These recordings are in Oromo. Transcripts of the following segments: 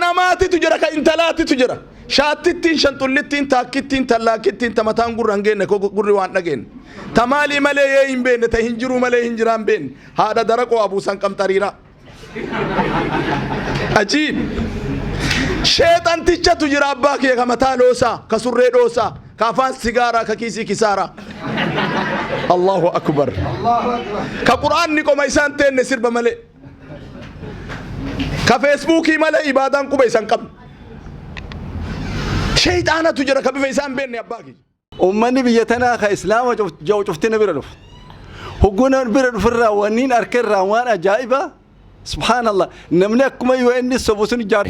namaatitu jira, ka intalaatitu jira. Shaattittiin, shanxullittiin, taakkittiin, tallaakittiin, ta mataan gurra hin geenne, gurri waan dhageenne. Ta maalii malee yee hin beenne, ta hin jiruu malee hin jiraan beenne. Haadha daraqoo abuusan qamxariiraa. Ajiib! Sheexantichatu jira abbaa kee ka mataa loosaa, ka surree dhoosaa, ka afaan sigaaraa, ka kiisii kisaaraa. Allahu akbar. Ka qur'aanni qoma isaan teenne sirba malee. Ka feesbuukii malee ibaadaan quba isan qabne. Sheexaanatu jira ka bifa isaan beenne abbaa kiyya. Ummanni biyya tanaa ka islaama ja'u cufti na bira dhufa. Hogguu na bira dhufirraa wanniin arkerraa waan ajaa'ibaa subhaanallah namni akkuma yoo inni sobu sun jaar.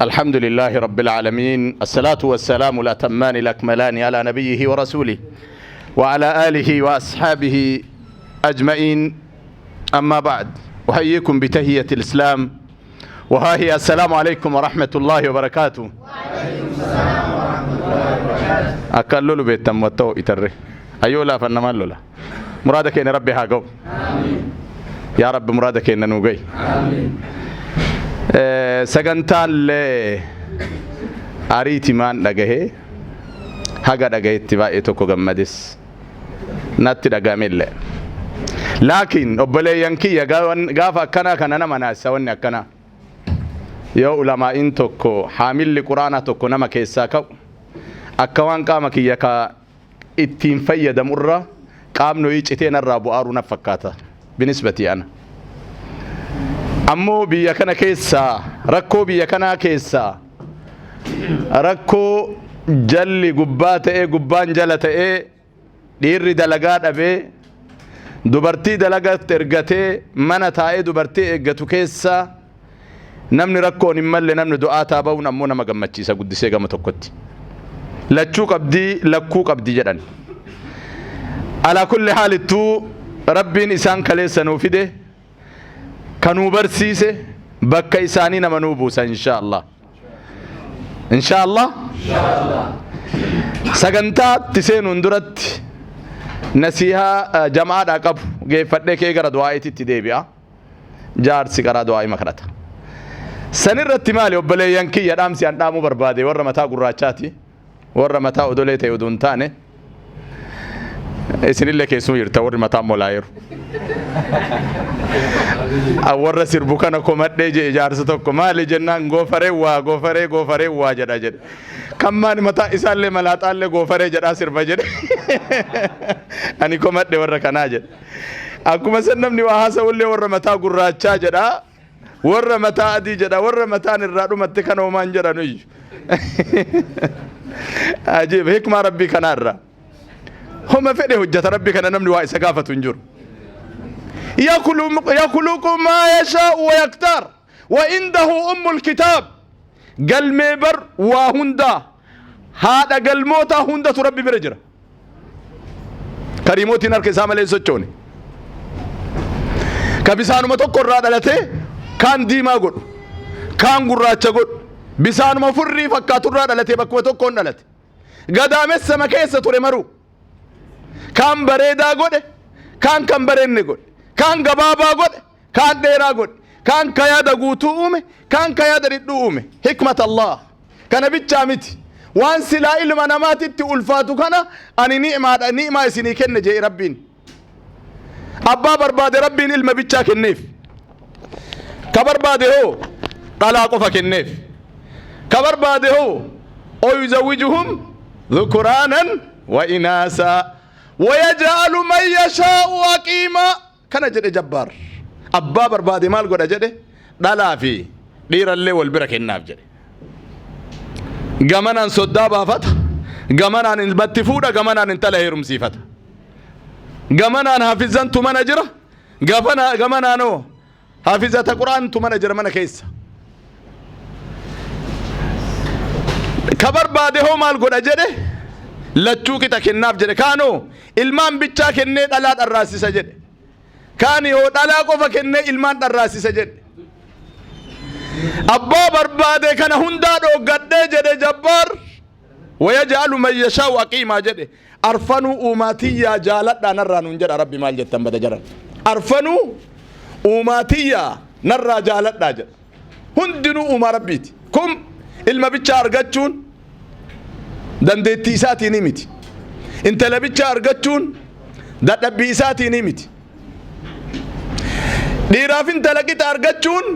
الحمد لله رب العالمين، الصلاة والسلام الأتمان الأكملان على نبيه ورسوله وعلى آله وأصحابه أجمعين، أما بعد، أحييكم بتهية الإسلام وها هي السلام عليكم ورحمة الله وبركاته. Akka lolu beektan watta'u itarre ayyoo laafan namaan lola. Muraada keenya Rabbi haa ga'u. Yaa Rabbi, muraada keenya nuu ga'i. Sagantaan illee ariitimaan dhagahee, haga dhagahetti baay'ee tokko gammades natti dhagahame illee. Laakiin obboleeyyan kiyya, gaafa akkanaa kana nama naasisa wanni akkanaa. Yoo ulamaa'iin tokko, haamilli quraanaa tokko nama keessaa ka'u, akka waan qaama kiyya ka ittiin fayyadamu irra qaamni wayii citee narraa bu'aaruu na fakkaata binisbatii ana. Ammoo biyya kana keessaa rakkoo, biyya kanaa keessaa rakkoo jalli gubbaa ta'ee, gubbaan jala ta'ee, dhiirri dalagaa dhabee dubartii dalagatti ergatee mana taa'ee dubartii eeggatu keessa, namni rakkoon hin malle namni du'aa taa ba'uun ammoo nama gammachiisa guddisee gama tokkotti. Lachuu qabdii, lakkuu qabdi jedhan. Alaa kulli haalittuu Rabbiin isaan kaleessa nuu fide, kanuu barsiise, bakka isaanii nama nuu buusa insha Allah. Insha Allah. Sagantaatti seenuun duratti nasihaa jamaadhaa qabu geeffadhee kee gara du'aa'iitti deebi'a. Jaarsi karaa du'aa'ii makadhata. Sanirratti maali, obboleeyyan kiyya, dhaamsi an dhaamuu barbaade warra mataa gurraachaati. Warra mataa odolee ta'e oduu hin taane, isinillee keessuma jirta warri mataa molaayeru. Warra sirbu kana komadhee jee jaarsa tokko. Maali jennaan, "Goofaree waa, goofaree, goofaree waa jedha," jedhe. Kan maani mataa isaallee malaaxaallee goofaree jedhaa sirba jedhe. Ani komadhe warra kanaa jedhe. Akkuma san namni waa haasa'ullee warra mataa gurraachaa jedha. Warra mataa adii jedha. Warra mataan irraa dhumatte kana homaan jedhanu iyyu. Ajiib hikmaa Rabbii kanaarra. Homa fedhe hojjata Rabbi kana, namni waa isa gaafatu hin jiru. يخلق ما يشاء ويختار وعنده أم الكتاب. Galmee bar waa hundaa, haadha galmoota hundatu Rabbi bira jira. Kariimootiin harka isaa malee hin sochoone. Ka bisaanuma tokko irraa dhalatee kaan diimaa godhu, kaan gurraacha godhu, bisaanuma furrii fakkaatu irraa dhalatee bakkuma tokkoon dhalate. Gadaamessama keessa ture maruu. Kaan bareedaa godhe, kaan kan bareenne godhe, kaan gabaabaa godhe, kaan dheeraa godhe, kaan ka yaada guutuu uume, kaan ka yaada dhidhuu uume. Hikmat Allah. Kana bichaa miti. Waan silaa ilma namaatitti ulfaatu kana ani ni'maadha, ni'maa isinii kenne jee Rabbiin. Abbaa barbaade Rabbiin ilma bichaa kenneef. Ka barbaade hoo dhalaa qofa kenneef. Ka barbaade hoo ويزوجهم ذكرانا وإناثا ويجعل من يشاء عقيما. Kana jedhe jabbaar. Abbaa barbaade maal godha jedhe? Dhalaa fi dhiirallee wal bira kennaaf jedhe. Gamanaan soddaa baafata, gamanaan ilmatti fuudha, gamanaan intala heerumsiifata. Gamanaan hafizantu mana jira, gamanaanoo hafizata quraantu mana jira mana keessa. Ka barbaade hoo maal godha jedhe? Lachuu qixa kennaaf jedhe. Kaanoo ilmaan bichaa kennee dhalaa dharraasisa jedhe. Kaani hoo dhalaa qofa kennee ilmaan dharraasisa jedhe. Abbaa barbaade kana hundaa dhooggadhee jedhe jabbaar. ويجعل من يشاء عقيما jedhe. Arfanuu uumaatiyyaa jaaladhaa narraa nuun jedha Rabbi. Maal jettan bada jaran? Arfanuu uumaatiyyaa narraa jaaladhaa jedha. Hundinuu uumaa Rabbiiti. Kun Ilma bichaa argachuun dandeettii isaatiin miti. Intala bichaa argachuun dadhabbii isaatiin miti. Dhiiraaf intala qixa argachuun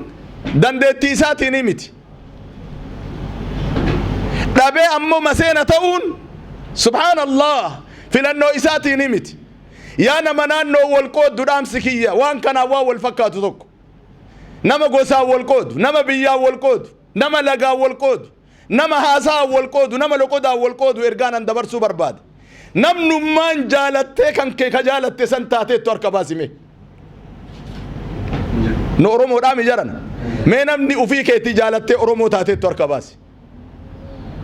dandeettii isaatiin miti. Dhabee ammoo maseena ta'uun, subhaanallah, filannoo isaatiin miti. Yaa nama naannoo wal qooddu, dhaamsi kiyya waan kanaan waan wal fakkaatu tokko. Nama gosaan wal qoodu, nama biyyaan wal qoodu, nama lagaan wal qoodu, nama haasa'aan wal qoodu, nama loqodaan wal qoodu, ergaan an dabarsuu barbaade. Namnummaan jaalattee kan kee ka jaalatte san taateettu harka baasime. Nu Oromoodhaa mi jaran? Mee namni ufii keetii jaalattee Oromoo taateettu harka baasi.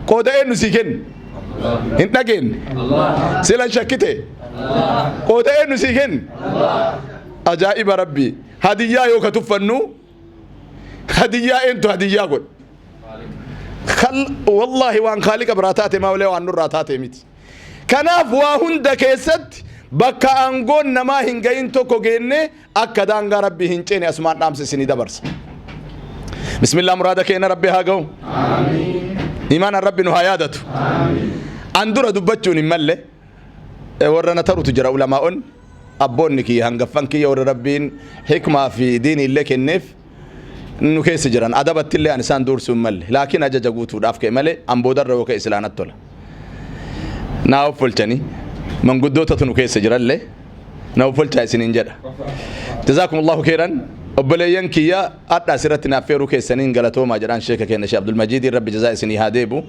Qooda eenyu sii kenne? Hin dhageenye. Sila shakkite? Qooda eenyu sii kenne? Ajaa'iba Rabbii. Hadiyyaa yoo ka tuffannu, hadiyyaa eentu hadiyyaa godhe? Wallaahi, waan kaaliqa biraa taate malee waan nurraa taate miti. Kanaaf waa hunda keessatti bakka aangoon namaa hin gahin tokko geenne akka daangaa Rabbii hin ceene asumaan dhaamsa isinii dabarsa. Bismillah, muraada keenya Rabbi haa ga'u. Imaanaan Rabbi nu haa yaadatu. An dura dubbachuun hin malle, warra na tarutu jira. Ulamaa'onni, abboonni kiyya, hangaffan kiyya, warra Rabbiin hikmaa fi diinii illee kenneef nu keessa jiran, adabatti illee an isaan duursuu hin malle, laakiin ajaja guutuudhaaf ka'e malee an boodarra yoo ka'e silaanatti tola. Naa of folchanii manguddootatu nu keessa jirallee na of folchaa isiniin jedha. Jazaakumullahu khairan. Obboleeyyan kiyya, hadha asirratti naaf feeruu keessaniin galatoomaa jedhaan. Sheeka keenya Sheekh Abdulmajiidiin Rabbi jazaa isinii haa deebu.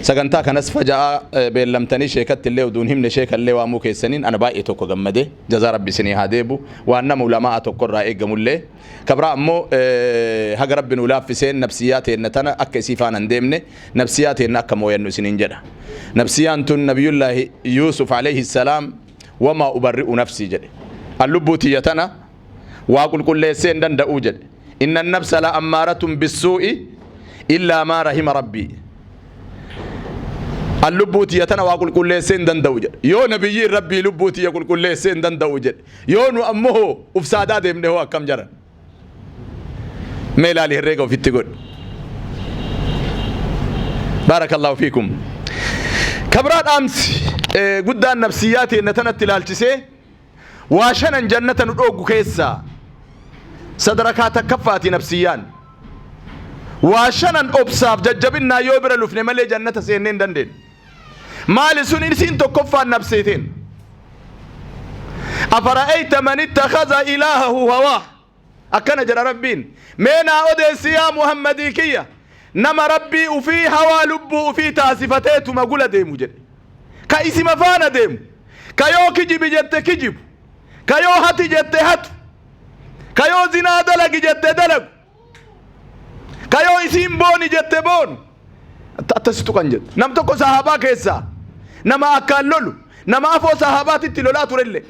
Sagantaa kanas faja'aa beellamtanii sheekatti illee uduun himne sheeka illee waamuu keessaniin ana baay'ee tokko gammade. Jazaa Rabbi isinii haa deebu. Waan nama ulamaa tokkorraa eeggamullee. Kabraa ammoo haga Rabbi nu laaffiseen nafsiyyaa teenna tana akka isii faana hin deemne, nafsiyyaa teenna akka mooyannu isiniin jedha. Nafsiyyaan tun, Nabiyullaahi Yuusuf alayhi salaam "وما أبرئ نفسي" jedhe. An lubbuu tiyya tana waa qulqulleessee hin danda'uu jedhe. إن النفس لأمارة بالسوء إلا ما رحم ربي. An lubbuu tiyya tana waa qulqulleessee hin danda'u jedhe. Yoo nabiyyiin Rabbii lubbuu tiyya qulqulleessee hin danda'u jedhe. Yoo nu ammoo ufsaadaa deemne hoo akkam jaran? Mee ilaali, herreega ofitti godhi. بارك الله فيكم. Kabraa dhaamsi guddaan nafsiyyaa teenna tanatti ilaalchisee, waa shanan jannata nu dhooggu keessaa sadarkaa takkaffaati nafsiyyaan. Waa shanan obsaaf jajjabinnaa yoo bira lufne malee jannata seennee hin dandeenyu. Maali sun? Isiin tokkoffaan nafseeteen. أفرأيت من اتخذ إلهه هواه. Akkana jedha Rabbiin: mee naa odeessi yaa Muhammadii kiyya, nama Rabbii ufii hawaa lubbuu ufii taasifateetuma gula deemu jedhe. Ka isima faana deemu, ka yoo kijibi jette kijibu, ka yoo hati jette hatu, ka yoo zinaa dalagi jette dalagu, ka yoo isiin booni jette boonu. Akkasitu kan jedhu nam tokko sahaabaa keessaa nama akkaan lolu, nama afoo sahaabaatitti lolaa turellee.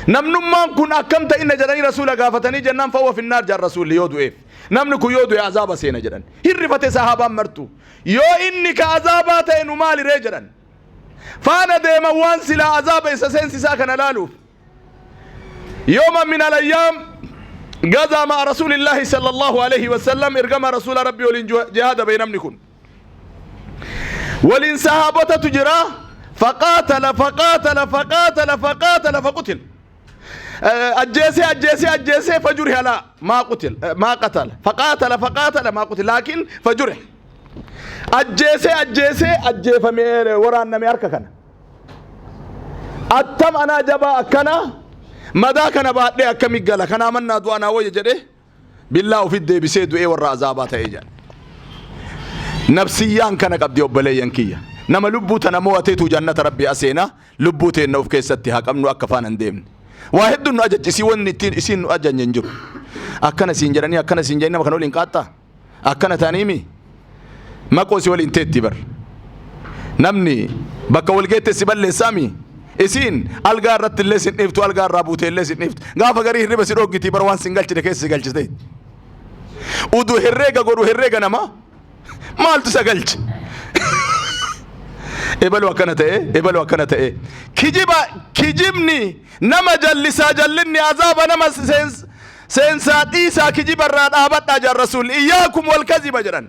Namnummaan kun akkam ta'inna jedhanii Rasuula gaafatanii jennaan, فهو في النار jaan Rasuulli. Yoo du'eef, namni kun yoo du'e azaaba seena jedhan. Hirrifate sahaabaan martu. Yoo inni ka azaabaa ta'e nu maali ree jedhan. Faana deeman waan silaa azaaba isa seensisaa kana laaluuf. يوما من الأيام غزا مع رسول الله صلى الله عليه وسلم. Ergama Rasuula Rabbii waliin jihaada bahe namni kun. Waliin sahaabotatu jira. فقاتل فقاتل فقاتل فقاتل فقتل. Ajjeesee, ajjeesee, ajjeesee، فجرح. لا، ما قتل، ما قتل، فقاتل فقاتل ما قتل لكن فجرح. Ajjeesee, ajjeesee, ajjeefamee waraanname harka kana. Attam anaa jabaa akkana madaa kana baadhee akkami gala? Kanaa mannaa du'a naa wayya jedhee billaa ofit deebisee du'ee warra azaabaa ta'ee jedha. Nafsiyyaan kana qabdi, obboleeyyan kiyya. Nama lubbuu tana mo'ateetu jannata Rabbii aseena. Lubbuu teenna of keessatti haa qabnu, akka faana hin deemne. Waa hedduun nu ajajjisii, wanni ittiin isiin nu ajajne hin jiru. Akkana siin jedhanii, akkana siin jedhanii, nama kana waliin qaaxxaa. Akkana ta'aniimi maqoo si waliin teetti bar. Namni bakka wal geette si balleessaami. Isiin algaa irratti illee sin dhiiftu, algaa irraa buutee illee sin dhiiftu. Gaafa garii hirriba si dhooggitii bar, waan sin galchine keessa si galchite. Udu herreega godhu, herreega namaa maaltu isa galche? Ebalu akkana ta'e, ebalu akkana ta'e. Kijiba, kijibni nama jallisaa, jallinni azaaba nama seensaa. Dhiisaa, kijiba irraa dhaabadhaa jaan Rasuulli. إياكم والكذب jedhan.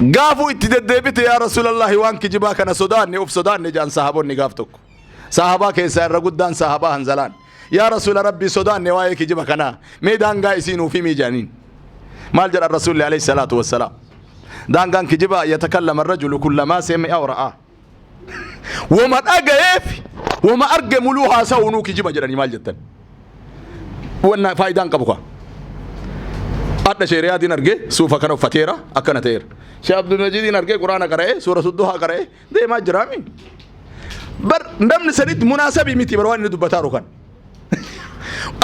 Gaafuu itti deddeebite yaa Rasuulallaahi waan kijibaa kana sodaanne uf sodaanne jaan sahaabonni gaaf tokko. Sahabaa keessaa irra guddaan sahabaa Hanzalaan. Yaa Rasuula Rabbii sodaanne waa'ee kijiba kanaa mee daangaa isii nuuf himii jedhaniin. Maal jedhan Rasuulli alayhi salaatu wassalaam. Daangaan kijibaa yatakallama rajulu kullamaa sami'a wa ra'aa. Wama dhagayeef wama arge muluu haasa'uunuu kijiba jedhanii maal jettan. Wanna faayidaan qabu kaa. Adha sheeriyaatiin argee suufa kana uffateera akkana ta'eera. Shee Abdulmajiidiin argee quraana qara'ee suura sudduhaa qara'ee deemaa jiraami. Bar namni sanitti munaasabii miti bar waan inni dubbataa jiru kan.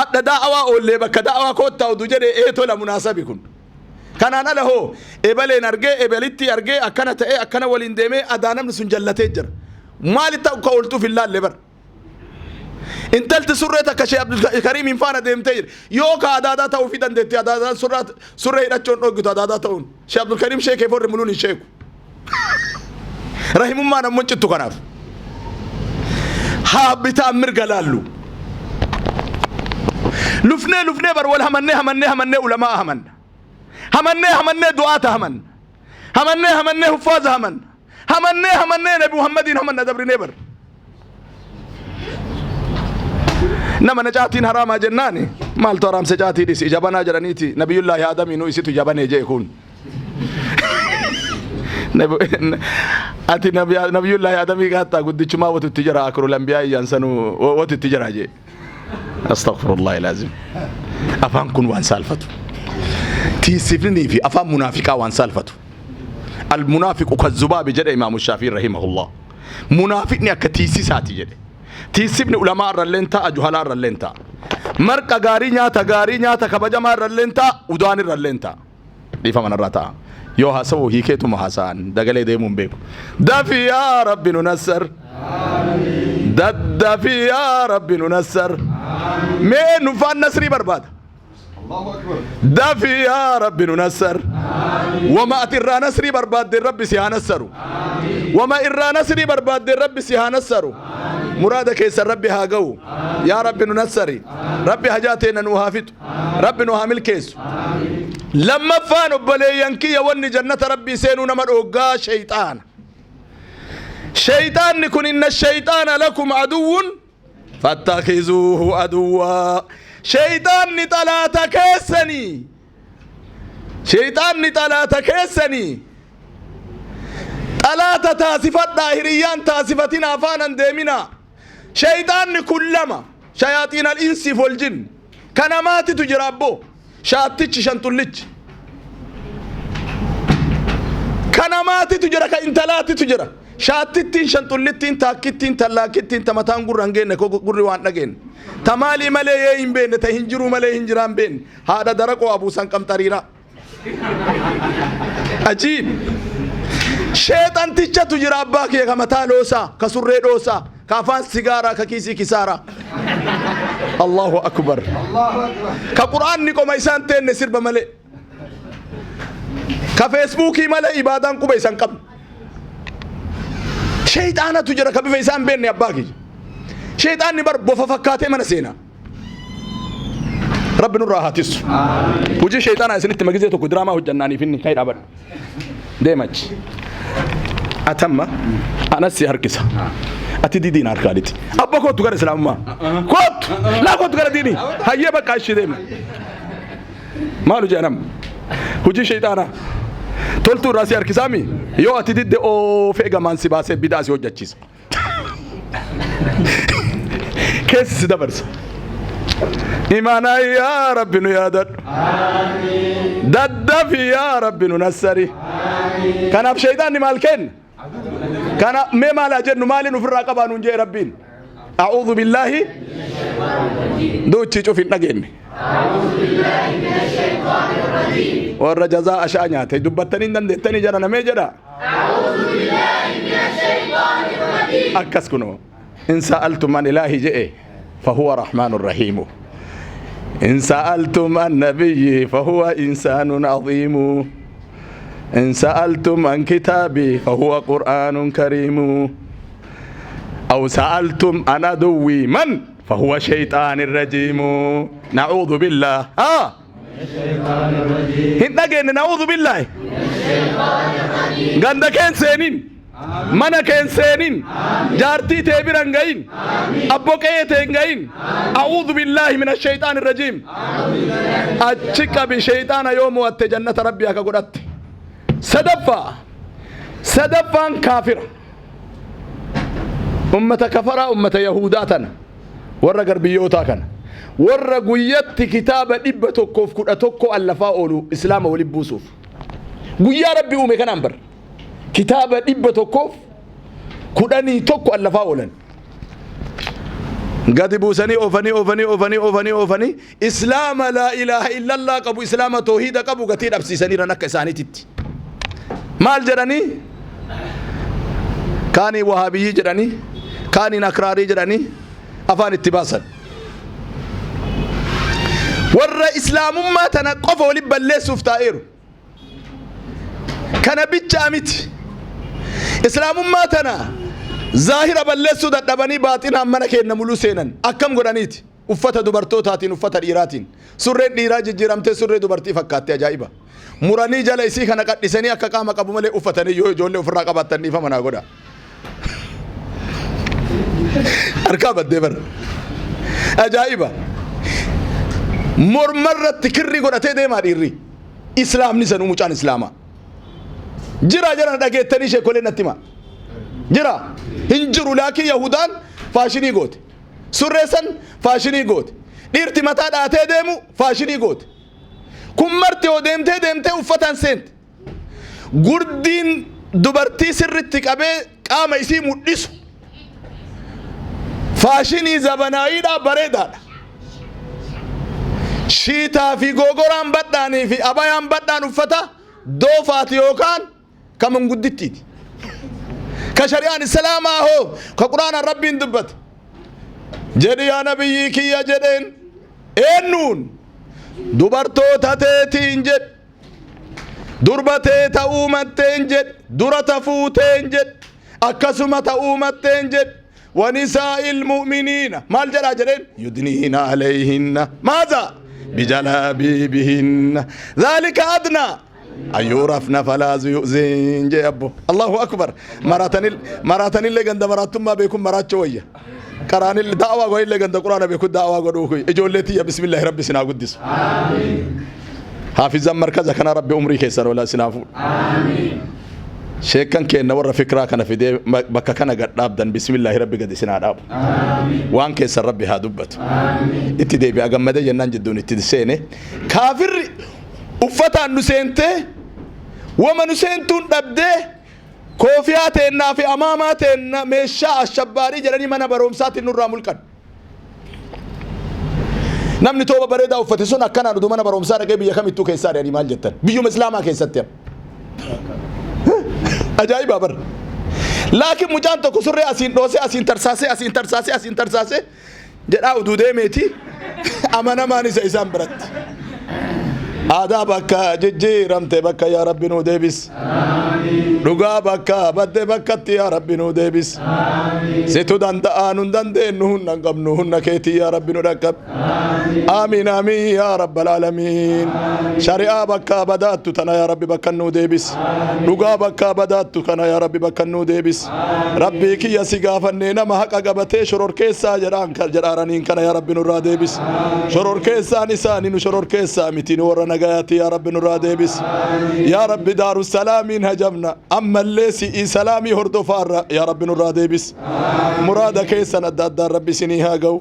Adha daa'awaa oollee bakka daa'awaa koottaa oduu jedhee ee tola munaasabi kun. Kanaan ala hoo ebaleen argee ebalitti argee akkana ta'ee akkana waliin deemee adaa namni sun jallatee jira. Maalitti akka ooltuuf hin laalle bar. Intalti surree takka Shee Abdulkariimiin faana deemtee jira. Yoo ka adaadaa ta'uu fi dandeetti adaadaan surree hidhachuun dhooggitu adaadaa ta'uun. Shee Abdulkariim sheekee forri muluun hin sheeku. Rahimummaan ammoo hin cittu kanaaf. Haa bitaan mirga laallu. Lufnee lufnee bar wal hamannee hamannee hamannee ulamaa hamanna. Hamannee hamannee du'aata hamanna. Hamannee hamannee huffaaza hamanna. Hamannee hamannee Nabi Muhammadiin hamanna dabrinee bar. Nama na caatiin haraamaa jennaani maaltu haraamse caatii dhisi ija banaa jedhaniiti nabiyullaahi aadamiinuu isitu ija banee jee kun. Ati nabiyullaahi aadamii gaattaa guddichumaa watu itti jira akirul ambiyaa iyyaan sanuu watu itti jira jee. Astaghfirullahi laazim. Afaan kun waan saalfatu. Tiisifnii fi afaan munaafiqaa waan saalfatu. Al-munaafiqu kazzubaabi jedhe Imaamu Shaafii rahimahullah. Munaafiqni akka tiisisaati jedhe. Tiisifni ulamaa irralleen ta'a, juhalaa irralleen ta'a. Marqa gaarii nyaata gaarii nyaata kabajamaa irralleen ta'a, udaan irralleen ta'a. Dhiifama narraa ta'a. Yoo haasa'u hiikeetuma haasa'an dagalee deemuu hin beeku. Dafi yaa Rabbi nu nassar. Daddafi yaa Rabbi nu nassar. Mee nufaan nasrii barbaada. Dafi yaa Rabbi nu nassar. Wama ati irraa nasrii barbaadde Rabbi si haa nassaru. Wama irraa nasrii barbaadde Rabbi si haa nassaru. Muraada keessan Rabbi haa ga'u. Yaa Rabbi nu nassari. Rabbi hajaa teenna nu haa fixu. Rabbi nu haa milkeessu. Lammaffaan obboleeyyan kiyya wanni jannata Rabbii seenuu nama dhooggaa sheyxaana. Sheyxaanni kun inna sheyxaana lakum aduwwun fattakhizuuhu aduwwaa. Sheyxaanni xalaata keessanii. Sheyxaanni xalaata keessanii. Xalaata taasifadhaa hiriyyaan taasifatinaa faanan deeminaa. Sheyxaanni kun lama shayaaxiin al insiif wal jinn ka namaatitu jira abboo shaattichi shanxullichi ka namaatitu jira ka intalaatitu jira shaattittiin shanxullittiin taakkittiin tallaakittiin ta mataan gurra hin geenne gurri waan dhageenne ta maalii malee yee hin beenne ta hin jiruu malee hin jiraan beenne haadha daraqoo abuusan qamxariiraa Ajiib! Sheexantichatu jira abbaa kiyya ka mataa loosaa, ka surree dhoosaa, ka afaan sigaaraa, ka kiisii kisaaraa. Allahu akbar. Ka qur'aanni qoma isaan teenne sirba malee. Ka feesbuukii malee ibaadaan quba isan qabne. Sheexaanatu jira ka bifa isaan beenne abbaa kiyya. Sheexaanni bar bofa fakkaatee mana seenaa. Rabbi nurraa haa tissu. Hojii sheexaanaa isinitti magizee tokko diraamaa hojjannaaniif inni kan dhaabadhu. Deemachi. Atamma anas si harkisa. Ati didiin harkaa lixi. Abba kootu gara islaamummaa. Kootu laa kootu gara diinii. Hayyee bakka ishee deema. Maalu jedhanam. Hojii sheexaanaa. Toltuu irraa si harkisaami yoo ati didde oofee gamaan si baasee bidaa si hojjachiisa. Keessi si dabarsa. Imaanaa yaa Rabbi nu yaadadhu. Daddafi yaa Rabbi nu nassari. Kanaaf sheeyxaanni maal kenna? Kana mee maal haa jennu maaliin ofirraa qabaa nuun jee Rabbiin? A'uudhu billaahi duuchii cuf hin dhageenye. Warra jazaa ashaa nyaate dubbattanii hin dandeettanii jara namee jedha. Akkas kunoo. In sa'altum an ilaahi je'e fahuwa rahmaanu rahiimu. In sa'altum an nabiyyi fahuwa insaanun aziimu. In sa'altum an kitaabi fahuwa qur'aanun kariimu. Aw sa'altum an aduwwi man fahuwa shayxaanir rajiimu. Na'uudhu billaah. Ah! Hin dhageenne na'uudhu billaahi. Ganda keen seenin. Mana keen seenin. Jaartii tee bira hin gahin. Abbo qe'ee tee hin gahin. A'uudhu billaahi mina shayxaan rajiim. Achi qabi shayxaana yoo mo'atte jannata rabbii akka godhatte. Sadaffaa. Sadaffaan kaafira. Ummata kafaraa ummata Yahudaa tana. Warra garbiyyootaa kana. Warra guyyatti kitaaba 111 allafaa oolu islaama waliin buusuuf. Guyyaa rabbi uume kanaan bar. Kitaaba 111 allafaa oolan. Gadi buusanii oofanii oofanii oofanii oofanii oofanii islaama laa ilaaha illallah qabu islaama toohiida qabu gatii dhabsiisaniiran akka isaaniititti. Maal jedhanii? Kaaniin wahaabiyyii jedhanii, kaaniin akraarii jedhanii afaan itti baasan. Warra islaamummaa tana qofa waliin balleessuuf taa'eeru. Kana bichaa miti. Islaamummaa tana zaahira balleessuu dadhabanii baaxinaan mana keenya muluu seenan. Akkam godhaniiti? Uffata dubartootaatiin uffata dhiiraatiin. Surreen dhiiraa jijjiiramtee surree dubartii fakkaatte ajaa'iba. Muranii jala isii kana qadhisanii akka qaama qabu malee uffatanii yoo ijoollee ofirraa qabaattan dhiifama naa godha. Harkaa baddee bara. Ajaa'iba. Mormarratti kirrii godhatee deemaa dhiirri. Islaamni sanuu mucaan islaamaa. Jira jara dhageettanii sheekolee natti hima. Jira. Hin jiru laakiin Yahudaan faashinii goote. Surree san faashinii goote. Dhiirti mataa dhaatee deemu faashinii goote. Kun marti yoo deemtee deemtee uffataan seente. Gurdiin dubartii sirritti qabee qaama isii mul'isu. Faashinii zabanaayiidhaa bareedaadha. Shiitaa fi gogoraan badhaanii fi abayaan badhaan uffata doofaati yookaan ka manguddittiiti. Ka shari'aan islaamaa hoo ka quraanaan rabbiin dubbate. Jedhi yaa nabiyyii kiyya jedheen eenyuun dubartoota teetiin jedhi. Durba tee ta'uu matteen jedhi dura tafuuteen jedhi akkasuma ta'uu matteen jedhi. ونساء المؤمنين maal jedhaa jedheen يدنين عليهن ماذا بجلابيبهن ذلك أدنى أن يعرفن فلا يؤذين jee abbo الله أكبر maraatanillee ganda maraattummaa beekun maraachuu wayya qaraanillee da'awaa godhillee ganda quraana beekun da'awaa godhuu kuy ijoollee tiyya bismillaahi rabbi sinaa guddisu haafizan markaza kana rabbi umrii keessan ola sinaa fuudhu sheekkan keenna warra fikraa kana fidee bakka kana gad dhaabdan bismillaahi rabbi gad isin haa dhaabu waan keessan rabbi haa dubbatu itti deebi'a gammadee jennaan jidduun itti seene kaafirri uffataan nu seentee wama nu seentuun dhabdee koofiyaa teennaa fi amaamaa teenna meeshaa ashabbaarii jedhanii mana barumsaatiin nurraa mulqan. Namni tooba bareedaa uffate sun akkanaan utuu mana barumsaa dhaqee biyya kamittuu keessaa ari'anii maal jettan? Biyyuma islaamaa keessatti amma. Ajaa'iba bara. Laakiin mucaan tokko surree asiin dhoosee asiin tarsaasee asiin tarsaasee asiin tarsaasee jedhaa utuu deemeeti amanamaan isa isaan biratti. Aadaa bakka jijjiiramte bakka yaa Rabbi nuu deebis. Dhugaa bakka badde bakkatti yaa Rabbi nuu deebis. Situ danda'aa nun dandeenyu hunna hin qabnu hunna keetii yaa Rabbi nu dhaqqab. Amiin amiin yaa Rabbal aalamiin. Shari'aa bakka badaattu tana yaa Rabbi bakka nuu deebis. Dhugaa bakka badaattu kana yaa Rabbi bakka nuu deebis. Rabbii kiyya si gaafannee nama haqa qabatee shororkeessaa jedhaan jedhaaraniin kana yaa Rabbi nurraa deebis. Shororkeessaan isaanii nu shororkeessaa miti nu warra nagayaati yaa Rabbi nurraa deebis. Yaa Rabbi daarussalaamiin hajamna ammallee si'ii salaamii hordofaarra yaa Rabbi nurraa deebis. Muraada keessan adda addaan Rabbi isinii haa ga'u.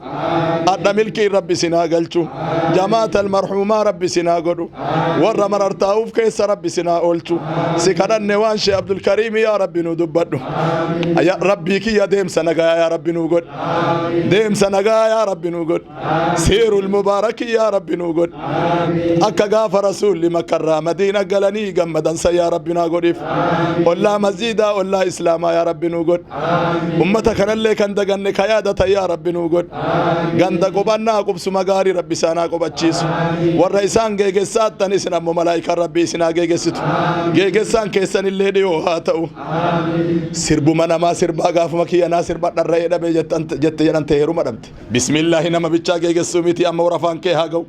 Adha milkiin Rabbi isin haa galchu. Jamaata almarhuumaa Rabbi isin haa godhu. Warra marartaa'uuf keessa Rabbi isin haa oolchu. Si kadhanne waan Shee Abdulkariim yaa Rabbi nu dubbadhu. Ya Rabbii kiyya deemsa nagaa yaa Rabbi nu godhi. Deemsa nagaa yaa Rabbi nu godhi. Seerul mubaarakii yaa Rabbi nu godhi. Akka gaafa Gaafa Rasuulli Makkarraa Madiina galanii gammadan san yaa Rabbi naa godhiif. Ollaa masjiidaa ollaa Islaamaa yaa Rabbi nuu godhi. Ummata kanallee kan daganne ka yaadatan yaa Rabbi nuu godhi. Ganda qubannaa qubsuma gaarii Rabbi isaan haa qubachiisu. Warra isaan geegessaattan isin ammoo malaayikaan Rabbi isin haa geegessitu. Geegessaan keessanillee dhiyoo haa ta'u. Sirbuma namaa sirbaa gaafuma kiyya naa sirba dharra'ee dhabee jette jedhan ta'e heeruma dhabde. Bismillaahi nama bichaa geegessuu miti amma warra afaan kee haa ga'u.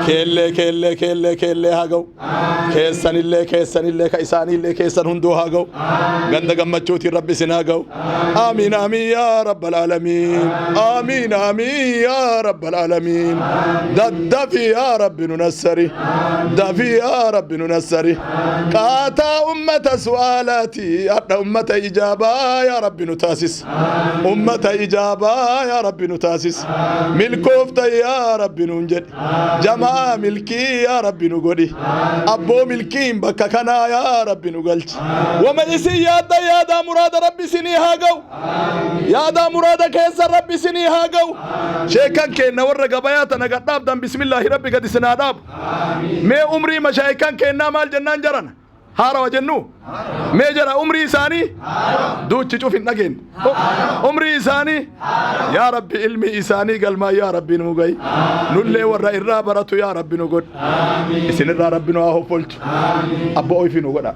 Keellee keellee keellee keellee haa ga'u. Keessanillee keessanillee ka isaaniillee keessan hunduu haa ga'u. Ganda gammachuutiin Rabbi isin haa ga'u. Aamiin aamiin yaa rabbal aalamiin. Aamiin aamiin yaa rabbal aalamiin. Daddafii yaa Rabbi nu nassari. Dafii yaa Rabbi nu nassari. Qaataa ummata su'aalaati hadha ummata ijaabaa yaa Rabbi nu taasis. Ummata ijaabaa yaa Rabbi nu taasis. Milkoofta yaa Rabbi nuun jedhi. Jamaa milkii yaa Rabbi nu godhi. Abboo milkiin bakka kanaa yaa Rabbi nu galchi. Wama isin yaadda yaadaa muraada Rabbi isinii haa ga'u. Yaadaa muraada keessa Rabbi isinii haa ga'u. Sheekan keenna warra gabayaa tana gad dhaabdan bismillaahi Rabbi gad isin haa dhaabu. Mee umrii mashaayikan keennaa maal jennaan jarana? Haarawa jennu? Mee jara umrii isaanii? Duuchi cuf hin dhageenye. Umrii isaanii? Yaa Rabbi ilmi isaanii galmaa yaa Rabbi nu gahi. Nullee warra irraa baratu yaa Rabbi nu godhi. Isinirraa Rabbi nu haa hoffolchu. Abbo oyfii nu godha.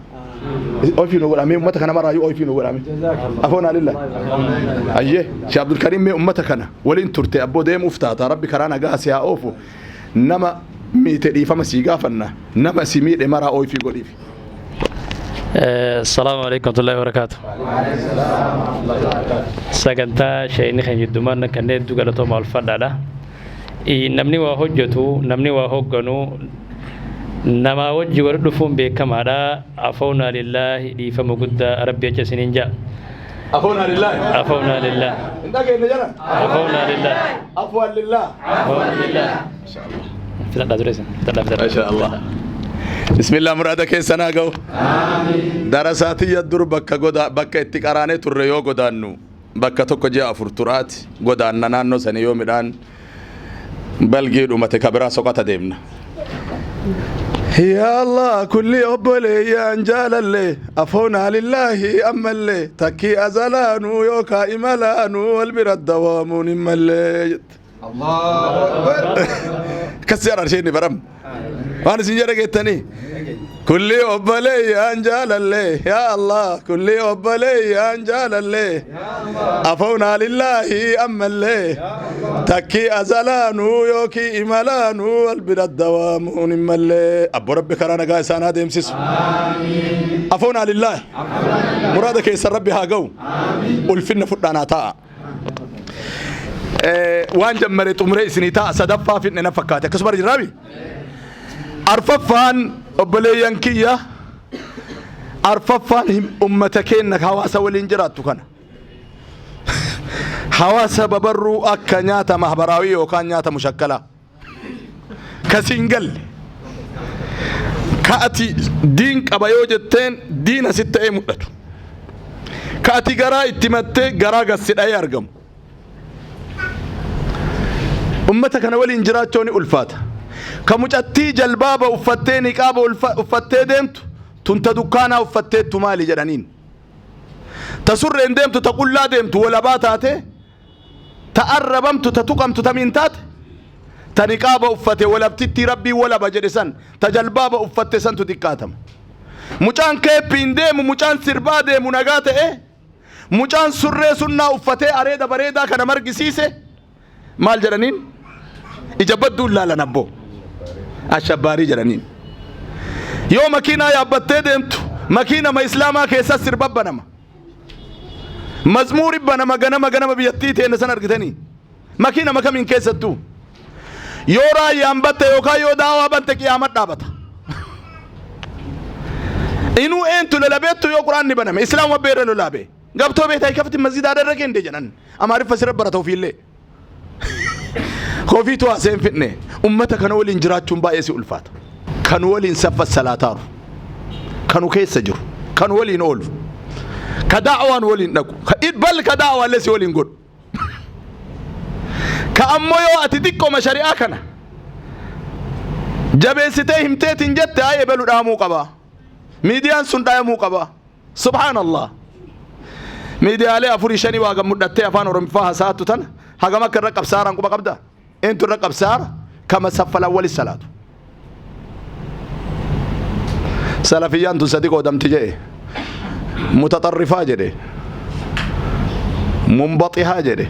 Oyfii nu godha. Mee ummata kana maraayyuu oyfii nu godha. Afoon alilla. Ayyee Sheekh Abdulkariim mee ummata kana waliin turte abboo deemuuf taata Rabbi karaa nagaa si haa oofu. Nama miite dhiifama sii gaafanna nama si miidhe maraa ooyfii godhiif. Assalaamu alaikum warahmatullahi wabarakatuh. Sagantaa sheeyni kan jiddumaan kanneen hedduu galatooma ulfadhaadha. Namni waa hojjetu, namni waa hogganu, namaa wajji wal dhufuun beekamaadha. Afoonaa lillaahi dhiifama guddaa Rabbi jecha isiniin ja'a. Afoonaa lillaahi. Afoonaa lillaahi. Hin dhageenye jara. Afoonaa lillaahi. Afwan lillah. Afoonaa lillaahi. Fitadhaa ture isin. Fitadhaa fitadhaa. Masha Allah. Bismillah muraada keessan haa ga'u. Darasaa tiyya dur bakka goda bakka itti qaraanee turre yoo godaannu bakka tokko ji'a afur turaati godaanna naannoo sanii yoo midhaan balgii dhumate ka biraa soqata deemna. Yaa Allah kulli obboleeyyaan jaalalle afoonaa lillaahi ammallee takkii azalaanuu yookaa imalaanuu wal bira dawaamuun hin mallee jette. Akkas jedha isheen baram. Waan isin jedha geettanii. Kulli obboleeyyaan jaalalle yaa Allah kulli obboleeyyaan jaalalle afoonaa lillaahi ammallee takkii azalaanuu yookii imalaanuu wal bira dawaamuun hin mallee abbo rabbi karaa nagaa isaan haa deemsisu. Afoonaa lillaahi muraada keessan rabbi haa ga'u ulfinna fudhaanaa taa'a. Waan jammare xumuree isinii ta'a sadaffaa fidne na fakkaate akkasuma jirraami. Arfaffaan obboleeyyan kiyya arfaffaan ummata keenna hawaasa waliin jiraattu kana. Hawaasa babarruu akka nyaata mahbaraawii yookaan nyaata mushakkalaa. Ka siin galle. Ka ati diin qaba yoo jetteen diina sitti ta'ee mul'atu. Ka ati garaa itti mattee garaa gad si dha'ee argamu. Ummata kana waliin jiraachuu ni ulfaata. Ka mucattii jalbaaba uffattee niqaaba uffattee deemtu tun ta dukkaanaa uffatteettu maali jedhaniin. Ta surreen deemtu ta qullaa deemtu walabaa taatee ta arrabamtu ta tuqamtu tamiin taate ta niqaaba uffate walabtittii rabbii walaba jedhe san ta jalbaaba uffatte santu xiqqaatama. Mucaan keeppiin deemu mucaan sirbaa deemu nagaa ta'e mucaan surree sunnaa uffatee areeda bareedaa kana margisiise maal jedhaniin ija badduun laalan abboo ashabbaarii jedhaniin. Yoo makiinaa yaabbattee deemtu makiinama islaamaa keessa sirba banama. Mazmuuri banama ganama ganama biyyattii teenne san argitanii makiinama kamiin keessattuu yoo raayyaan batte yookaan yoo daawaa bante qiyaamat dhaabata. Inuu eentu lola beektu yoo quraanni baname islaamuma beerra lolaa bee gabtoo beektaa kafti masjidaa darra kende jedhan amaariffa sirra barata ofiillee. Kofiitu haasee hin fidne ummata kana waliin jiraachuun baay'ee si ulfaata. Kan waliin saffa salaataaru kanu keessa jiru kan waliin oolu ka da'waan waliin dhaqu bal ka da'waallee si waliin godhu. Ka ammoo yoo ati xiqqooma shari'aa kana Jabeessitee himteetiin jette ay ebelu dhaamuu qaba. Miidiyaan sun dhaamuu qaba. Subhaanallah. Miidiyaalee afurii shanii waa gammudhattee afaan Oromiffaa hasaattu tana hagam akka irra qabsaaraan quba qabda? Eentu irra qabsaara? Kama saffala wali salaatu. Salafiyyaan tun sadi qoodamti jedhe. Mutaxarrifaa jedhe. Munbaxihaa jedhe.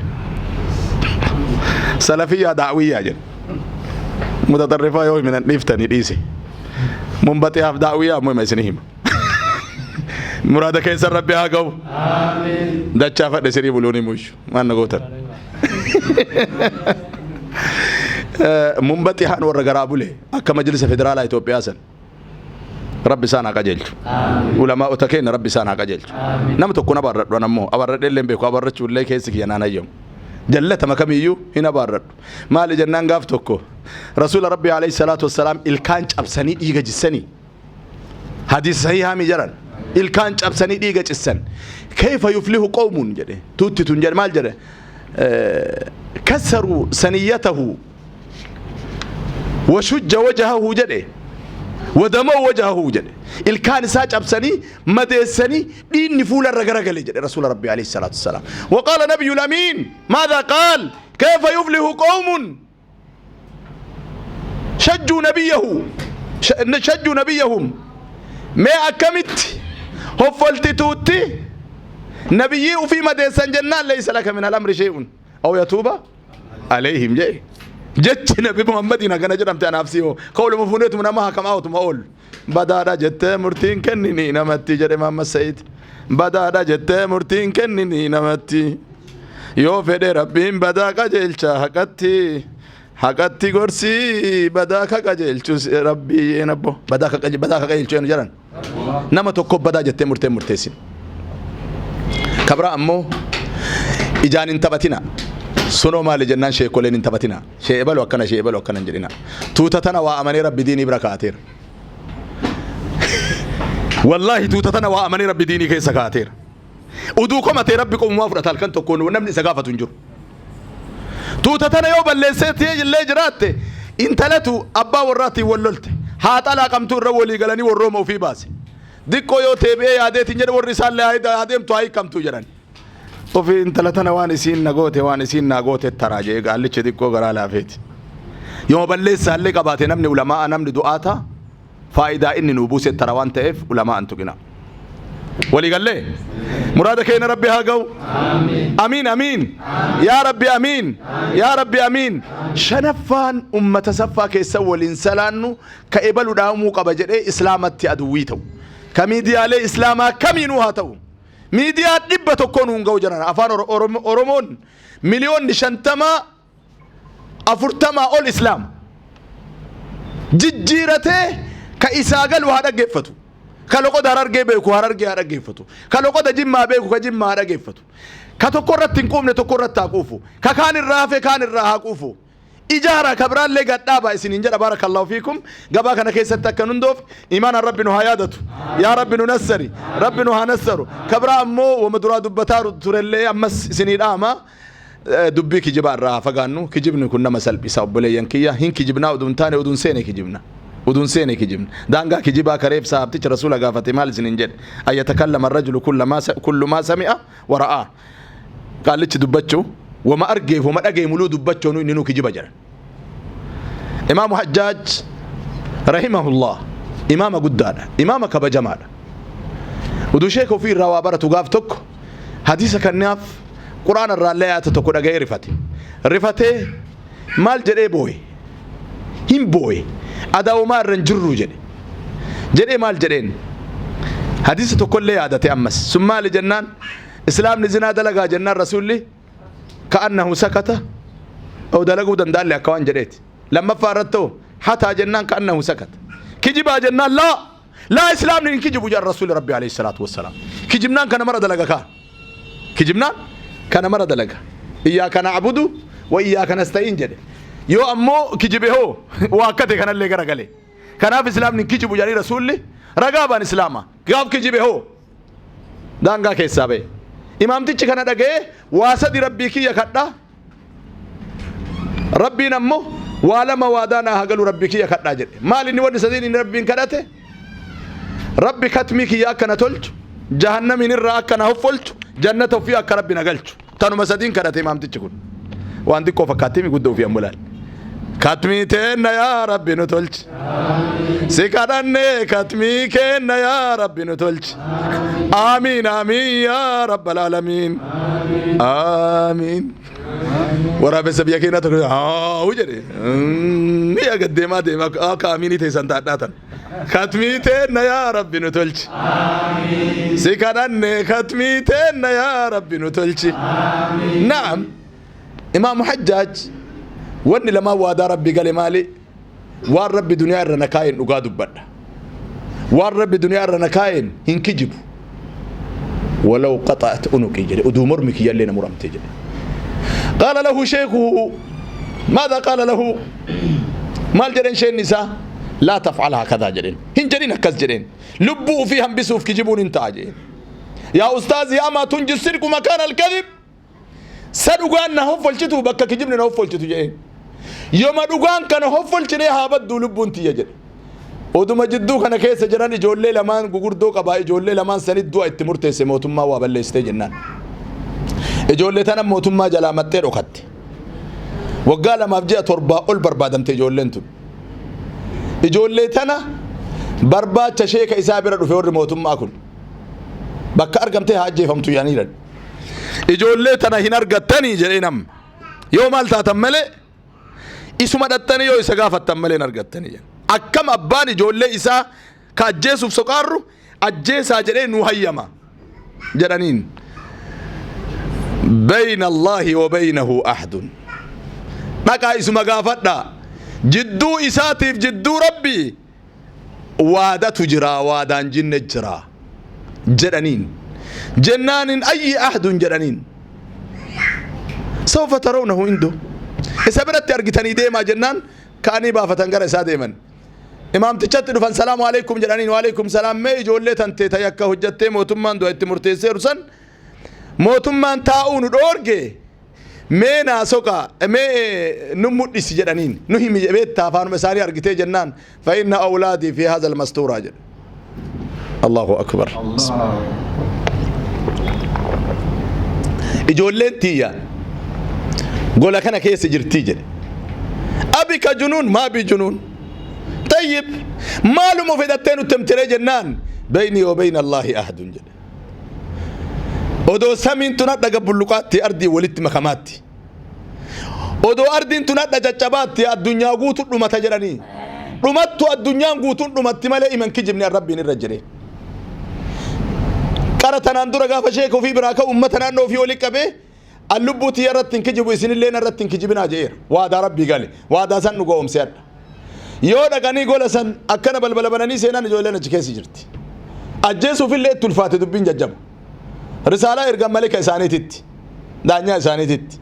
Salafiyyaa daawiyyaa jedhe. Mutaxarrifaa yoo himinan dhiiftanii dhiise. Munbaxihaaf daawiyyaa ammoo hima isinii hima. Muraada keessan Rabbi haa ga'u. Dachaa fadhe sirii buluun himuushu. Maal na gootan? Munbaxihaan warra garaa bule akka majlisa federaalaa Itoophiyaa san. Rabbi isaan haa qajeelchu. Ulamaa'ota keenya Rabbi isaan haa qajeelchu. Nama tokko hin abaarradhu an ammoo abaarradhee illee hin beeku abaarrachuu illee keessi kiyya naan hayyamu. Jallatama kamiyyuu hin abaarradhu. Maali jennaan gaaf tokko Rasuula Rabbi alayhi salaatu wassalaam ilkaan cabsanii dhiiga jissanii hadiisa sahihaa mi jedhan ilkaan cabsanii dhiiga cissan kayfa yuflihu qawmun jedhe tuutti tun jedhe maal jedhe kasaruu saniyyatahu washujja wajahahu jedhe wadamau wajahahu jedhe ilkaan isaa cabsanii madeessanii dhiinni fuula irra garagale jedhe rasuula rabbi alayhi salaatu wassalaam waqaala nabiyyu amiin maadha qaal kayfa yuflihu qawmun shajjuu nabiyyahu shajjuu nabiyyahum mee akkamitti hoffoltituutti nabiyyii ufii madeessan jennaan leeysa laka min al-amri shay'un aw yatuuba alayhim jedhe jechi nabi muhammadiin hagana jedhamte anaaf si hoo ka oluma fuuneetuma nama hakamaa otuma oolu badaadha jettee murtiin kennini namatti jedhe Muhammad Sa'iid badaadha jettee murtiin kennini namatti yoo fedhe rabbiin badaa qajeelcha haqatti haqatti gorsii badaa ka qajeelchu rabbii een abbo badaa ka badaa ka qajeelchu een jedhan nama tokko badaa jettee murteen murteessin kabira ammoo ijaan hin taphatina sunoo maali jennaan sheekoleen hin taphatina shee ebalu akkana shee ebalu akkana hin jedhina tuuta tana waa amanee rabbi diinii bira kaateera wallaahi tuuta tana waa amanee rabbi diinii keessa kaateera Uduu komatee Rabbi qomumaa fudhata halkan tokkoon namni isa gaafatu hin jiru. Tuuta tana yoo balleessee illee jiraatte intalatu abbaa warraatiin wal lolte haa xalaaqamtuu irra walii galanii warrooma ofii baase. Diqqoo yoo teebi'ee yaadeetiin jedhe warri isaallee haa deemtu haa hiikamtuu jedhan. Ofii intala tana waan isiin na goote waan isiin naa goote taraa jedhee gaallichi diqqoo garaa laafeeti. Yoo balleessaallee qabaate namni ulamaa'a namni du'aata faayidaa inni nuu buuse tara waan ta'eef ulamaa an tuqina. Walii gallee? Muraada keenya Rabbi haa ga'u. Amiin amiin. Yaa Rabbi amiin. Yaa Rabbi amiin. Shanaffaan ummata saffaa keessa waliin salaannu ka ebalu dhaamuu qaba jedhee islaamatti aduwwii ta'u. Ka miidiyaalee islaamaa kamiinuu haa ta'u. Miidiyaa 100 nuun ga'u jedhan afaan Oromoon miliyoonni 50 40 ol islaama jijjiiratee ka isaa galu haa dhaggeeffatu ka loqoda harargee beeku harargee haa dhaggeeffatu ka loqoda jimmaa beeku ka jimmaa haa dhaggeeffatu ka tokko irratti hin quufne tokko irratti haa quufu ka kaan irraa hafe kaan irraa haa quufu ijaara ka biraallee gadhaabaa isiniin jedha barakallahu fiikum gabaa kana keessatti akka nun doof imaanaan rabbi nu haa yaadatu yaa rabbi nu nassari rabbi nu haa nassaru ka biraa ammoo wama duraa dubbataa turellee ammas isinii dhaama Dubbii kijibaa irraa haa fagaannu. Kijibni kun nama salphisa obboleeyyan kiyya. Hin kijibnaa utuu hin taane uduun seene kijibna. Uduun seene kijibna. Daangaa kijibaa kareef sahaabticha rasuula gaafate maal isiniin jedhe? Ayyatakallama rajulu kullu maa sami'a wa ra'aa. Qaallichi dubbachuu wama argeef wama dhagee muluu dubbachuun inni nuu kijiba jedhan. Imaamu Hajjaaj rahimahullah imaama guddaadha. Imaama kabajamaadha. Uduu sheeka ofii irraa waa baratu gaaf tokko hadiisa kannaaf quraana irraallee ayata tokko dhaga'ee rifate. Rifatee maal jedhee booye? Hin booye. Adaawumaa irra hin jirru jedhe. Jedhee maal jedheen? Hadiisa tokkollee yaadate ammas. Sun maali jennaan? Islaamni zinaa dalagaa jennaan rasuulli ka'annahu sakata oo dalaguu danda'alle akka waan jedheeti. Lammaffaa irratti hoo hataa jennaan ka'annahu sakata. Kijibaa jennaan laa laa islaamni hin kijibu jedhan rasuulli rabbi alayhi salaatu wassalaam. Kijibnaan kana mara dalaga kaa. Kijibnaan kana mara dalaga. Iyyaaka na'budu wa iyyaaka nasta'iin jedhe. Yoo ammoo kijibe hoo waa akkate kanallee garagale. Kanaaf islaamni hin kijibu jedhanii rasuulli ragaa baan islaama. Gaaf kijibe hoo daangaa keessaa ba'e. Imaamtichi kana dhaga'ee waa sadi rabbii kiyya kadhaa. Rabbiin ammoo Waa lama waadaa naa haa galu Rabbi kiyya kadhaa jedhe. Maal inni wanni sadiin inni Rabbiin kadhate? Rabbi katmii kiyya akka na tolchu, jahannamiin irraa akka na hoffolchu, jannata ofii akka Rabbi na galchu. Tanuma sadiin kadhate imaamtichi kun. Waan xiqqoo fakkaattii mi guddoo ofii ammoo laal. Katmii teenna yaa Rabbi nu tolchi. Si kadhanne katmii keenna yaa Rabbi nu tolchi. Aamiin aamiin yaa Rabbal aalamiin. Aamiin. Waraabessa biyya keenyaa tokko haa jedhe. Mi'a gad deemaa deemaa akka amiinii teessan taadhaatan. Katmii teenna yaa Rabbi nu tolchi. Si kadhanne katmii teenna yaa Rabbi nu tolchi. Naam. Imaamu Hajjaaj wanni lamaan waadaa Rabbi gale maali? Waan Rabbi duniyaa irra na kaa'een dhugaa dubbadha. Waan Rabbi duniyaa irra na kaa'een hin kijibu. Walaw qaxa'at unuqii jedhe uduu mormi kiyyallee na muramte jedhe. Qaala lahu sheekuhu maadha qaala lahu maal jedheen sheenni isaa laa taf'al hakadaa jedheen hin jedhin akkas jedheen lubbuu ufii hambisuuf kijibuun hin ta'a jedheen. Yaa ustaazi amaa tunji sirqu makaan alkadhib Sa dhugaan na hoffolchitu bakka kijibni na hoffolchitu jedheen. Yoma dhugaan kana hoffolchinee haa badduu lubbuun tiyya jedhe. Oduma jidduu kana keessa jiran ijoollee lamaan gugurdoo qabaa ijoollee lamaan sanit du'a itti murteesse mootummaa waa balleessitee jennaan. Ijoollee tana mootummaa jalaa maxxee dhokatte. Waggaa lamaaf ji'a torbaa ol barbaadamte ijoolleen tun. Ijoollee tana barbaacha sheeka isaa bira dhufe warri mootummaa kun. Bakka argamtee haa ajjeefamtu jedhanii jiran. Ijoollee tana hin argattanii jedhee nam. Yoo maal taatan malee isuma dhattanii yoo isa gaafattan malee hin argattanii jedhe. Akkam abbaan ijoollee isaa ka ajjeesuuf soqaarru ajjeesaa jedhee nu hayyama jedhaniin. Bayna Allaahi wa baynahu ahdun. Dhaqaa isuma gaafadhaa. Jidduu isaatiif jidduu Rabbii waadatu jira waadaan jinne jira jedhaniin. Jennaanin ayyi ahdun jedhaniin. Sawfa tarawnahu indo. Isa biratti argitanii deemaa jennaan ka'anii baafatan gara isaa deeman. Imaamtichatti dhufan salaamu alaikum jedhaniin waalaikum salaam mee ijoollee tantee ta yakka hojjattee mootummaan du'a itti murteesseeru san mootummaan taa'uu nu dhoorge mee naa soqa mee nu mudhisi jedhaniin nu himi beektaa afaanuma isaanii argitee jennaan fa inna awlaadii fi haadha almastuuraa jedhe Allahu akbar ijoolleen tiyya gola kana keessa jirtii jedhe abika junuun maa bi junuun tayyib maaluma fedhattee nutti himtiree jennaan beynii wa beyna allaahi ahdun jedhe Odoo samiin tun hadha gabbulluqaatti ardiin walitti makamaatti. Odoo ardiin tun hadha caccabaatti addunyaa guutu dhumata jedhanii. Dhumattu addunyaan guutuun dhumatti malee iman kijibni an rabbiin irra jedhee. Qara tanaan dura gaafa sheeka ofii biraa ka'u ummata naannoo ofii walitti qabee an lubbuu tiyya irratti hin kijibu isinillee narratti hin kijibinaa jedheera. Waadaa rabbii gale. Waadaa san dhuga oomsee hadha. Yoo dhaqanii gola san akkana balbala bananii seenan ijoolleen achi keessa jirti. Ajjeesuufillee itti ulfaate dubbiin jajjaba. Risaalaa ergan malika isaaniititti. Daanyaa isaaniititti.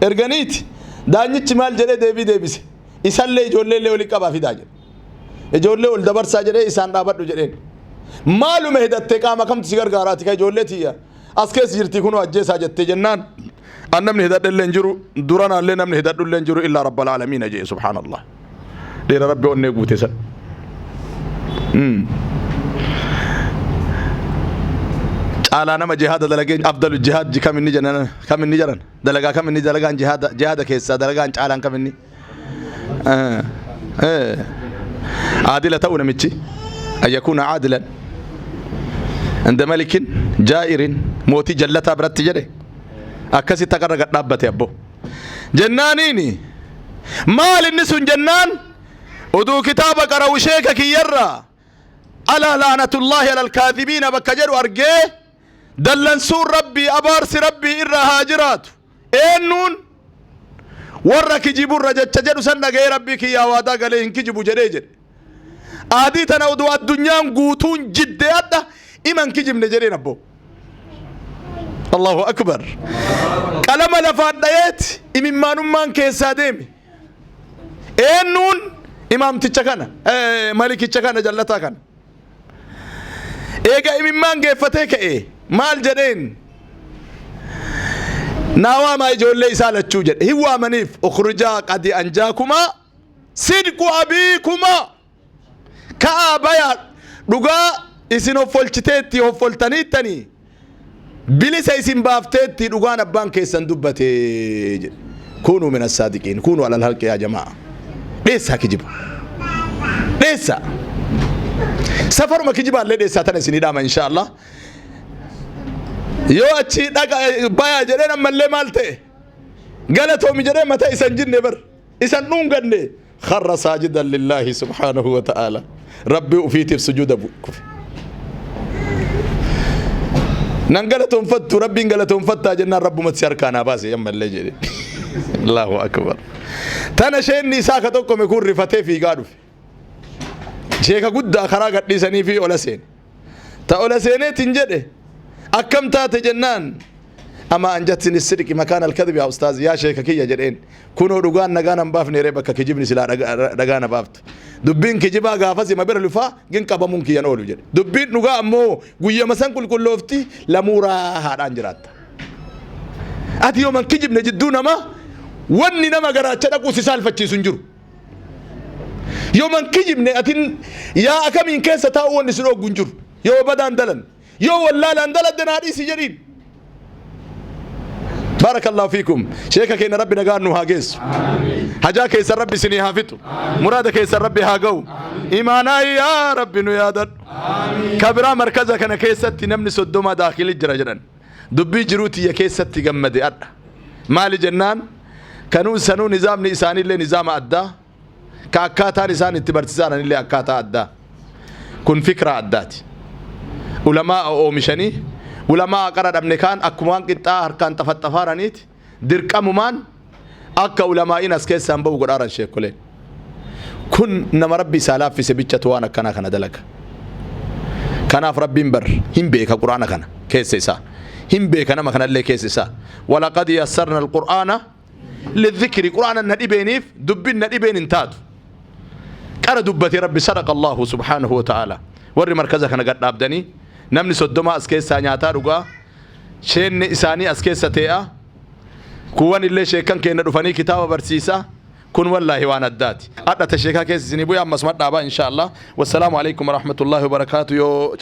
Erganiiti daanyichi maal jedhee deebii deebise. Isallee ijoolleellee walitti qabaa fidaa jedhe. Ijoollee ol dabarsaa jedhee isaan dhaabadhu jedheen. Maaluma hidattee qaama kamtu si gargaaraati ka ijoollee tiyya. As keessa jirti kunoo ajjeesaa jettee jennaan an namni hidhadhe illee hin jiru duranaallee namni hidhadhu illee hin jiru illaa rabbal aalamiina jee subhaanallah. Dhiira rabbi onnee guute san. Caalaa nama jihaada dalagee afdalu jihaad kam inni jedhan kam inni jedhan dalagaa kam inni dalagaan jihaada jihaada keessaa dalagaan caalaan kam inni. Aadila ta'uu namichi an yakuuna aadilan inda malikin jaa'irin mootii jallataa biratti jedhe akkasitti akka irra gad dhaabbate abbo jennaaniini maal inni sun jennaan uduu kitaaba qara'u sheeka kiyyarraa alaa laanatullaahi alal kaadhibiina bakka jedhu argee Dallansuun Rabbii, abaarsi Rabbii irra haa jiraatu. Eennuun? Warra kijiburra jecha jedhu san dhaga'ee Rabbii kiyyaa waadaa galee hin kijibu jedhee jedhe. Aadii tana oduu addunyaan guutuun jiddee hadha ima hin kijibne jedheen abboo. Allahu akbar. Qalama lafaan dhayeeti imimmaanummaan keessaa deeme. Eennuun imaamticha kana, malikicha kana jallataa kana. Eega imimmaan geeffatee ka'e maal jedheen? Naa waamaa ijoollee isaa lachuu jedhe. Hin waamaniif ukhrijaa qadi anjaakumaa Sidqu abiikumaa ka'aa bayaa, dhugaa isin hoffolchiteetti, hoffoltaniittanii bilisa isin baafteetti dhugaan abbaan keessan dubbate jedhe. Kuunuu min assaadiqiin, kuunuu alal halqi yaa jamaa. Dheessaa kijiba, dheessaa safaruma kijibaallee dheessaa. Tana isinii dhaama insha Allah. Yoo achi dhaqa bayaa jedheen, ammallee maal ta'e? Galatoomi jedhee mata isan jinne bar isan dhunganne. Kharra saajidan lillaahi subhaanahu wa ta'aala, Rabbii ufiitiif sujuuda kufe. Nan galatoonfattu, Rabbiin galatoonfattaa jennaan, Rabbumatti si harkaa naa baase ammallee jedhe. Allahu akbar. Tana sheenni isaa ka tokkome kun rifatee fiigaa dhufe. Sheeka guddaa karaa gadhiisanii fi ola seene. Ta ola seeneetiin jedhe, akkam taate jennaan, ama anjatsin sidqi makaan alkadhibi yaa ustaaz, yaa sheeka kiyya jedheen, kunoo dhugaan nagaa nan baafne ree bakka kijibni silaa dhagaa na baaftu. Dubbiin kijibaa gaafas ima bira lufaa gin qabamuun kiyyan oolu jedhe. Dubbiin dhugaa ammoo guyyama san qulqulloofti, lamuu raahaadhaan jiraatta. Ati yooman kijibne jidduu namaa wanni nama garaacha dhaquu si saalfachiisu hin jiru. Yooman kijibne atin yaa akamiin keessa taa'uu wanni si dhooggu hin jiru. Yoo badaan dalan, yoo wallaalaan daladde naa dhiisi jedhiin. Barakallahu fiikum. Sheeka keenya Rabbi nagaan nu haa geessu. Hajaa keessan Rabbi isinii haa fixu. Muraada keessan Rabbi haa ga'u. Imaanaa yaa Rabbi nu yaadadhu. Kabiraa markaza kana keessatti namni 30 daakili jira jedhan. Dubbii jiruu tiyya keessatti gammade adha. Maali jennaan, kanuu sanuu nizaamni isaaniillee nizaama addaa. Ka akkaataan isaan itti barsiisan illee akkaataa addaa. Kun fikra addaati. Ulamaa oomishanii ulamaa qara dhabne kaan akkuma waan qixxaa harkaan xafaxafaaraniiti dirqamumaan akka ulamaa'iin as keessaan bahu godhaaran sheekoleen. Kun nama Rabbi isaa laaffise bichatu waan akkanaa kana dalaga. Kanaaf Rabbiin bar hin beeka Qur'aana kana keessa isaa. Hin beeka nama kanallee keessa isaa. Walaqad yassarna alqur'aana lidhikri. Qur'aana na dhibeeniif dubbin na dhibeen hin taatu. Qara dubbate Rabbi, sadaqa Allahu subhaanahu wa ta'ala. Warri markaza kana gad dhaabdanii namni 30 as keessaa nyaataa dhugaa, sheenne isaanii as keessa tee'a, kuwwan illee sheekkan keenya dhufanii kitaaba barsiisaa, kun wallaahi waan addaati. Adhata sheekaa keessa isinii bu'e ammas madhaabaa insha Allah. Wassalaamu alaikum warahmatullahi wabarakaatu yoo.